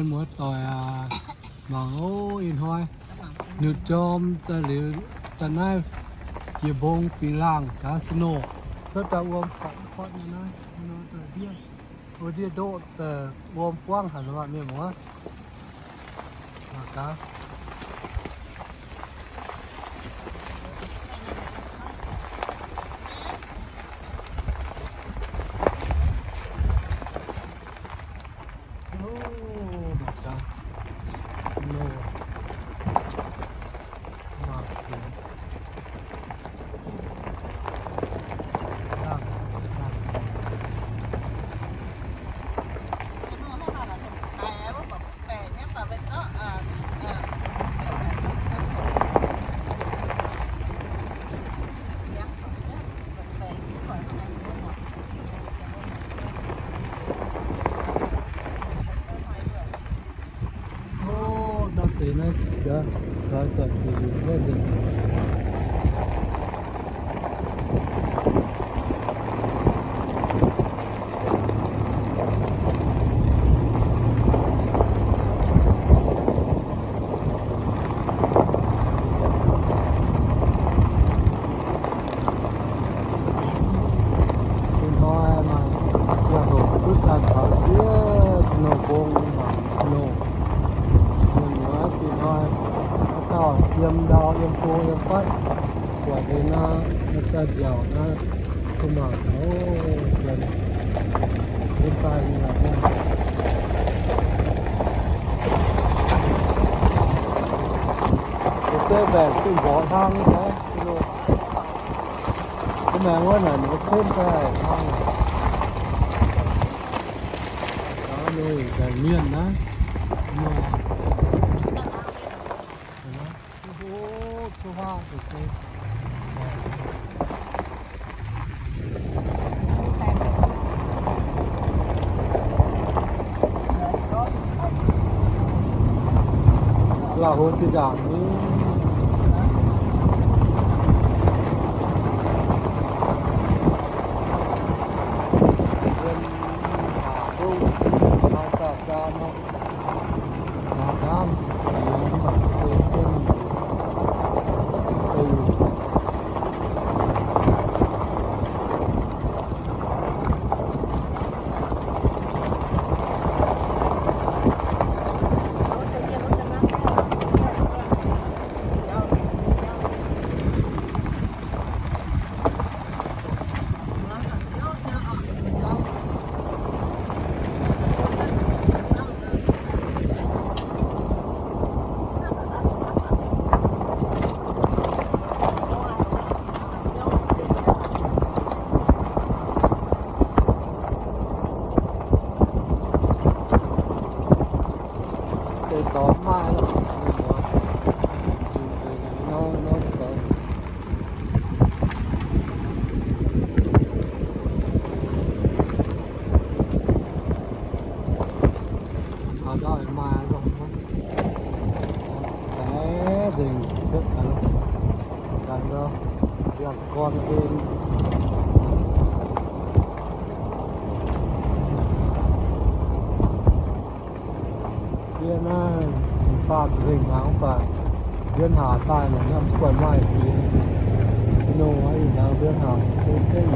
Mienh muoz-doic aac, mangc oc, ih hnoi nyutc jorm daaih liuz, daaih naaiv jiex mbong fingx laangh gaax snow, cuotv daaih wuom kotv kotv nyei naaiv, ndiev, ndiev ndoqv daaih wuom buangv haic loh mienh muoz. Mangc gaax. Ov, ndau deix naaiv jiex, zueiz zanc jiex liuz wuov nzengc. Ih hnoi maaih ziangh hoc duqv daaih taux ziex snow mbong mangc snow. Mienh muoz, ih hnoi haaix dauh yiem ndau yiem go yiem fatv buatc deix naaiv, daaih nziaauc naaiv, duqv mangc oc, benx daaih nyei aqv. Se mbaengc duqv mborqv hlang nyei, mbaengc wuov naaic ninh mbuo cemv daaih hlang. Ninh mbaengc mienh naaiv, lauh hlo zinh ndaangc ni. Yiem haac zungv maaih saah jaa nor, maaih nqaamv, maaih se jienv, se nyungc. Deix dorngx maaih lorqc, mienh muoz. Nor, nor dorngx. Haaix dauh maaih lorqc, baeqc nzengc cuotv daaih lorqc. Ganh ndau, yangh gorn en. Yie naaiv faam nzengc hnaangx mv baac mbienv haac daaih naaic, naaiv mv buatc maaih fingx. Snow ih hnaangx mbienv haac se zengv.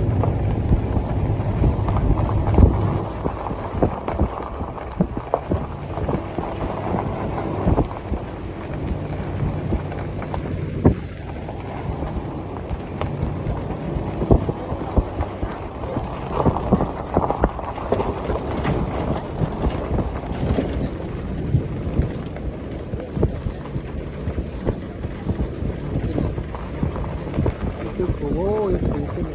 Yie duqv kungx, yie kungx duqv.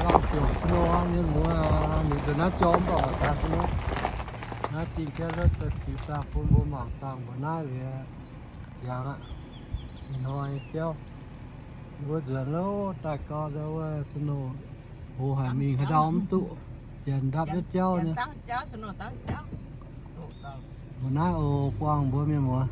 Lamh ziouc snow nyei muoz, ninh nzuonx naaiv jorm mv baac mangc gaax snow. Naaiv dingh jienv lotv daaih ziux dangh bun mbuo mangc dangh mbuo naaiv liuz yangh aqv. Ih hnoi nyei jauv, yie mbuo nzuonx lotv daaih gau, wuov snow hoz haic mingh haaix ndau mv duqv, janx ndapv jienv jauv nyei. Mbuo naaiv oc, buangh mbuo mienh muoz.